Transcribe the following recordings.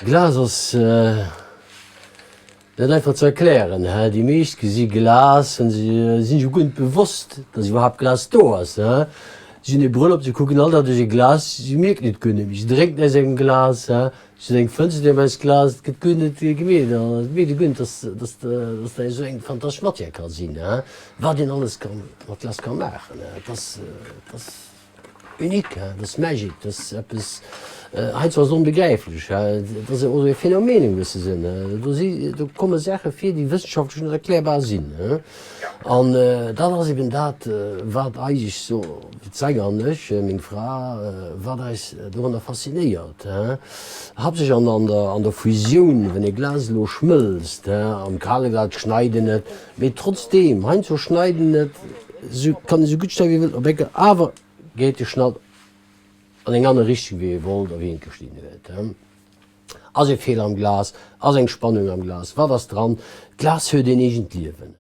Glas ass net einfach ze erklären. Déi meescht gesi Glas an si sinn sech guer net bewosst, datt iwwerhaapt Glas do ass. Si hunn e Brëll op, si kucken all Dag duerch e Glas, si mierken et guer net méi. Si drénken aus engem Glas, si hunn eng Fënster, déi aus Glas, et gëtt guer net gemierkt an et mierkt ee guer net, datt datt dat esou eng fantastesch Matière ka sinn, wat een alles mat Glas ka maachen. Et ass, et ass. Unique, hein, dat ass Magic, dat ass eppes, heiansdo ass et onbegräiflech, hein, et ass och e Phänomen am gewësse Sënn, hein, do si, do komme Saache vir, déi wëssenschaftlech net erklärbar sinn, hein. An dat ass eben dat, wat eis, so d'Sänger an ech, meng Fra, wat eis dorunner faszinéiert, hein, haaptsächlech an an der, an der Fusioun, wenn e Glas elo schmëlzt, hein, am kale Glas schneiden et, mee trotzdeem, heiansdo schneiden et, Sou kann ee sou gutt schneiden wéi ee wëllt, op enker awer geet de Schnatt an eng aner Richtung wéi ee wollt a wéi een et geschnidden huet. Ass e Feeler am Glas? Ass eng Spannung am Glas? Wat ass dran? D'Glas huet een eegent Liewen.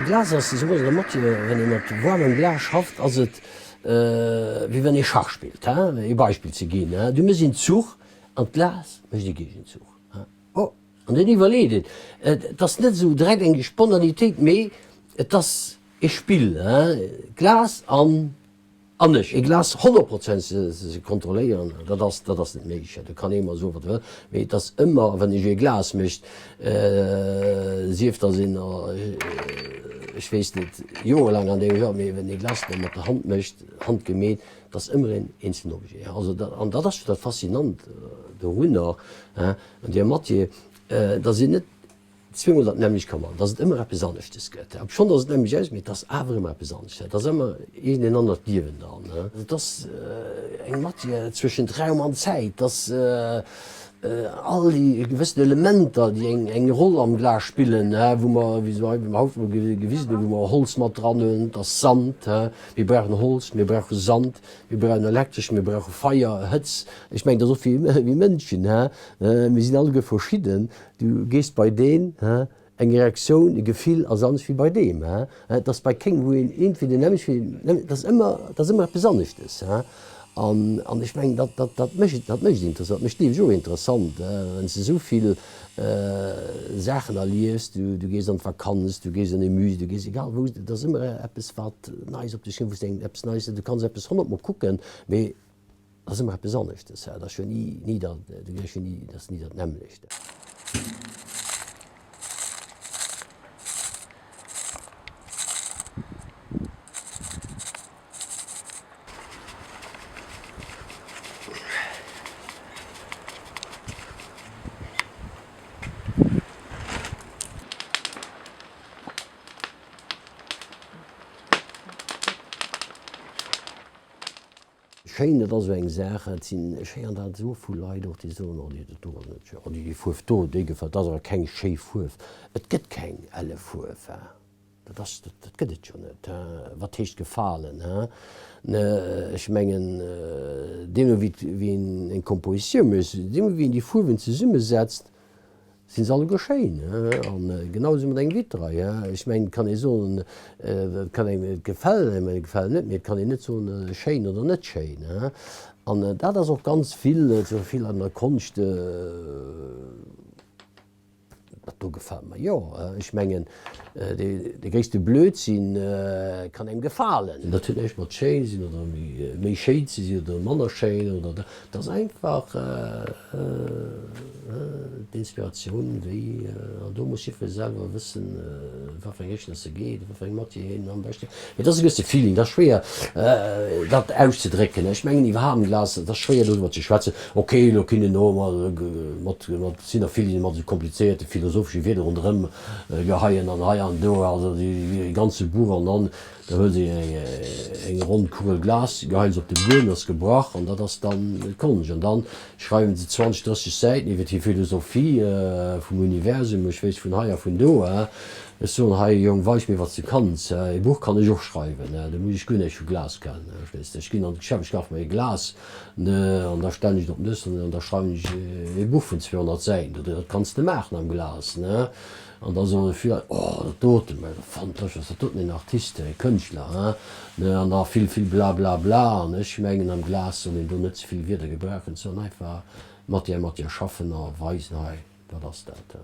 Glas ass esou der Matière, wann ee mat waarmem Glas schafft, ass et wéi wann ee Schach spillt. Ee Beispill ze ginn, Du méchs een Zuch an d'Glas mécht ee Géigenzuch. Oh, an deen iwwerleet et. Et ass net esou direkt eng Spontanitéit, mee et ass ee Spill, Glas an An ech, e Glas 100 Prozent ze kontrolléieren, dat ass, dat ass net méiglech. Do kann ee mer soen, wat e wëll, mee et ass ëmmer, wann ee e Glas mécht, sief datt een, ech weess net, jorelaang an deem Job, mee wann ee Glas da mat der Hand mécht, handgemeet, et ass ëmmer een eenzelen Objet. Also dat, an dat ass jo dat Faszinant dorunner, an där Matière, datt een net, Zweemol dat nämmlecht ka man, dass et ëmmer eppes aneschtes gëtt. Obschonn dass et nämmlecht aus, mee et ass awer ëmmer eppes anescht. Et ass ëmmer iergendeen anert Liewen dran. Et ass eng Matière zwëschent Raum an Zäit. Et ass all déi gewëssen Elementer, déi eng eng Roll am Glas spillen, wou mer, wéi se mer haut mol gewisen hunn, wou mer Holz mat dran hunn. Et ass Sand, mir brauchen Holz, mir brauche Sand, mir brauchen Elektresch, mir brauche Feier, Hëtz. Ech mengen, dat ass och wéi Mënschen, mir sinn alleguer verschidden. Du gees bei deen, hein, eng Reaktioun, e Gefill ass anescht wéi bei deem, hein. Et ass bei kengem, wou een iergendwéi den nämmlecht wéi, et ass ëmmer, et ass ëmmer eppes aneschtes, hein. An, an ech mengen, dat, dat, dat mécht, dat mécht et interessant, dat mécht d'Liewen och interessant, hein, wann s de esou vill Saachen erliefs, du, du gees an d'Vakanz, du gees an e Musée, du gees egal wou, et ass ëmmer eppes wat Neies op dech kënnt, wou s de eppes Neies, du kanns eppes honnertmol kucken, mee Dat ass ëmmer eppes aneschtes, dat ass jo ni, ni dat, du gesäis jo ni, dat ass ni dat nämmlecht. Schéin, dat ass esou eng Saach, et sinn, ech héieren dat esou vu Leit och, déi soen, oh déi do ass net schéin, oh déi Fuerf do, déi gefält, dat ass awer keng schéi Fuerf. Et gëtt keng elle Fuerf, hein, dat ass, dat gëtt et jo net, hein. Wat heescht gefalen, hein? Ech mengen, deemno wéi een eng Kompositioun mécht, deemno wéi een déi Fuerwen zesummesetzt, Sinn se alleguer schéin, he? An genau esou mat engem Vitrail, he? Ech mengen, et kann ee soen, et kann engem, et gefält engem, et gefält net, mee et kann een net soen, schéin oder net schéin, he? An dat ass och ganz vill, esou vill an der Konscht, dat do gefält mer, jo. Ech mengen, dee gréisste Blödsinn kann engem gefalen. Dat huet näischt mat schéin sinn oder méi schéin ze sinn oder manner schéin oder dat ass einfach d'Inspiratioun wéi an do muss jiddweree selwer wëssen, wat fir eng Richtung dass e geet, wat fir eng Matière hien am beschte. Mee dat ass e gewësse Feeling, dat ass schwéier dat auszedrécken. Ech mengen iwwerhaapt am Glas, et ass schwéier doriwwer ze schwätzen. Ok, elo kënnt een elo mat mat sinn der vill déi mat esou komplizéierte philosophesche Wierder ronderëm Geheien an hei an do, also dee ganze Buch an dann da huele se eng ronn Kugel Glas, geheien se op de Buedem, ass gebrach an dat ass dann d'Konscht. An dann schreiwen se 20, 30 Säiten iwwer hir Philosophie vum Universum, ech weess vun hei a vun do. Ech soen, Hei Jong, weis mir wat s de kanns. Ee Buch kann ech och schreiwen, do muss ech guer näischt vu Glas kennen, verstees de. Ech ginn an d'Geschäft, ech kaf mer ee Glas, an da stellen ech et op den Dësch an da schreiwen ech ee Buch vun 200 Säiten do drin. Dat kanns de maachen am Glas, ne. An da soe vill Leit, Oh, dat doten, mä fantastesch, ass dat doten een Artiste, ee Kënschtler, hein, ne. An da vill, vill Blablabla. An ech mengen, am Glas soll een do net ze vill Wierder gebrauchen, et soll een einfach mat dir, mat dir schaffen a weisen, hei, dat ass dat.